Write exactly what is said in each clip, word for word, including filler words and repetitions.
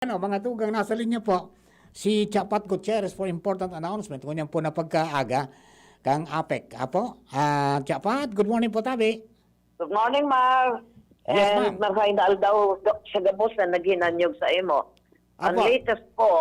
Ano, mga tugang, nasa linya po si Chapat Gutierrez for important announcement. Ngunyan po na pagkaaga kang APEC. Apo, ah, Chapat, good morning po, tabi. Good morning, Mar. Yes, And ma'am. Maray na aldaw do- sa gabos na naghinanyog sa imo. Ang Apo. Latest po,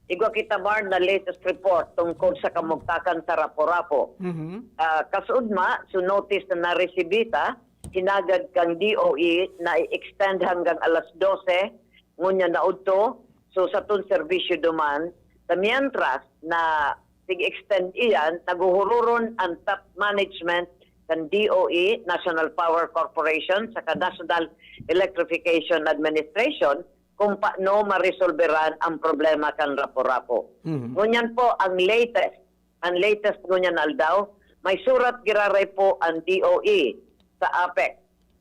igwa kita, Mar, na latest report tungkol sa kamugtakan sa Rapo-Rapo. Mhm. Ah, kasudma, so notice na naresibita, hinagad kang D O E na i-extend hanggang alas dose, ngunya na udto, so sa tun serbisyo duman, sa mientras na sig-extend iyan, naguhururon ang top management kan D O E, National Power Corporation, saka National Electrification Administration, kung paano maresolberan ang problema kan Rapo-Rapo. Mhm. Ngunyan po, ang latest, ang latest ngunyan aldaw, may surat giraray po ang D O E sa APEC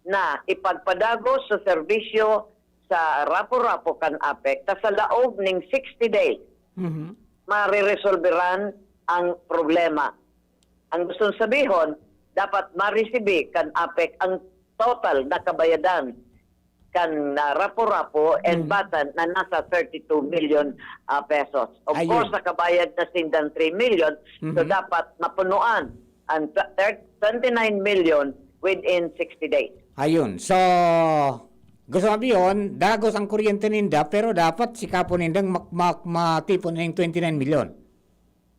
na ipagpadagos sa serbisyo sa Rapo-Rapo kan APEC ta sa laog ning sixty days, Mhm. mareresolberan ang problema. Ang gustong sabihon, dapat maresibi kan APEC ang total na kabayadan kan, ah, Rapo-Rapo and Mhm. Batan na nasa thirty-two million, ah, pesos. Of Ayun. course, nakabayad na sinda ng three million, so Mhm. dapat mapunuan ang tw- thir- twenty-nine million within sixty days. Ayun. So, gusto sabihon, dagos ang kuryente ninda, pero dapat sikapon nindang mak- mak- matipon ning twenty-nine million.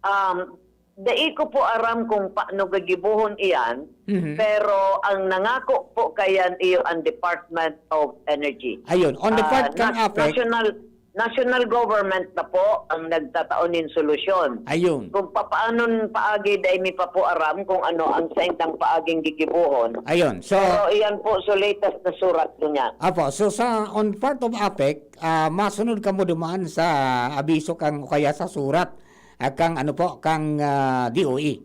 Um, dai ko po aram kung paano gagibohon iyan, Mhm. pero ang nangako po kayan iyo ang Department of Energy. Ayun, on the Ah, part kan nas- APEC. National, national government na po ang nagtatao nin solusyon. Ayun. Kung papaanon paagi, dai mi pa po aram kung ano ang saindang paaging gigibohon. Ayun, so Pero iyan po, so latest na surat ko niya. Apo, so sa on part of APEC, ah, masunod kamo duman sa abiso kang o kaya sa surat, ah, kang ano po, kang, ah, D O E?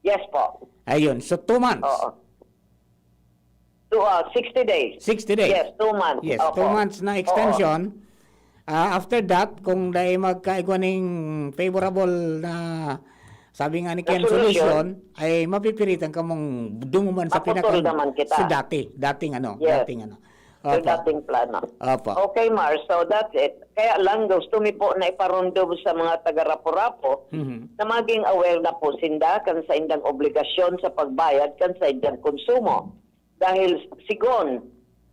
Yes po. Ayun, so two months. Oo. Two, ah, sixty days. Sixty days. Yes, two months. Yes, Opo. two months na Oo. extension. Ah, after that, kung dai magkaigwa ning favorable na, sabi nga ni Na Ken, solusyon. solution, ay mapipilitan kamong dumuman sa Maputol pinakang naman kita. sa dati, dating ano, Yes. dating ano. Sa Opo. dating plano. Opo. Okay, Mar. So, that's it. Kaya lang, gusto mi po na iparundog sa mga taga-Rapo-Rapo Mhm. na maging aware na po sinda kan saindang obligasyon sa pagbayad kan saindang konsumo. Dahil sigon,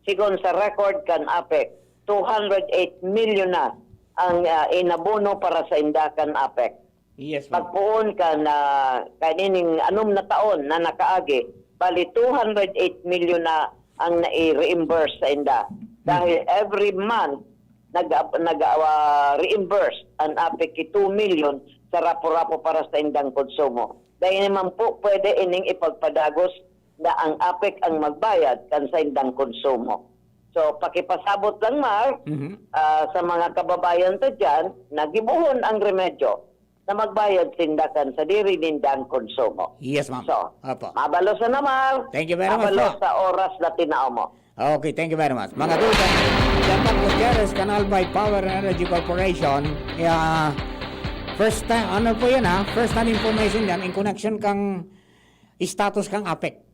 sigon sa record kan APEC, two hundred eight million na ang, ah, inabono para sainda kan APEC. Yes, ma'am. Pagpoon kan, ah, kanining anom na taon na nakaagi, bali two hundred eight million na ang nai-reimburse sainda. Dahil Mhm. every month, nag-, nag-, ah, reimburse ang APEC ki two million sa Rapo-Rapo para saindang konsumo. Dahil naman po, pwede ining ipagpadagos na ang APEC ang magbayad kan saindang konsumo. So, pakipasabot lang, Mar, Mhm. ah, sa mga kababayan ta diyan, na gibohon ang remedyo na magbayad sinda kan sadiri nindang konsumo. Yes, ma'am. So, Opo. mabalos na, Mar. Thank you very much Mabalos po. sa oras na tinao mo. Okay, thank you very much. Mga dugang, Chapat Gutierrez, kan Albay Power and Energy Corporation. Yeah, first time, ano po yan ha? First hand information yan in connection kang status kang APEC.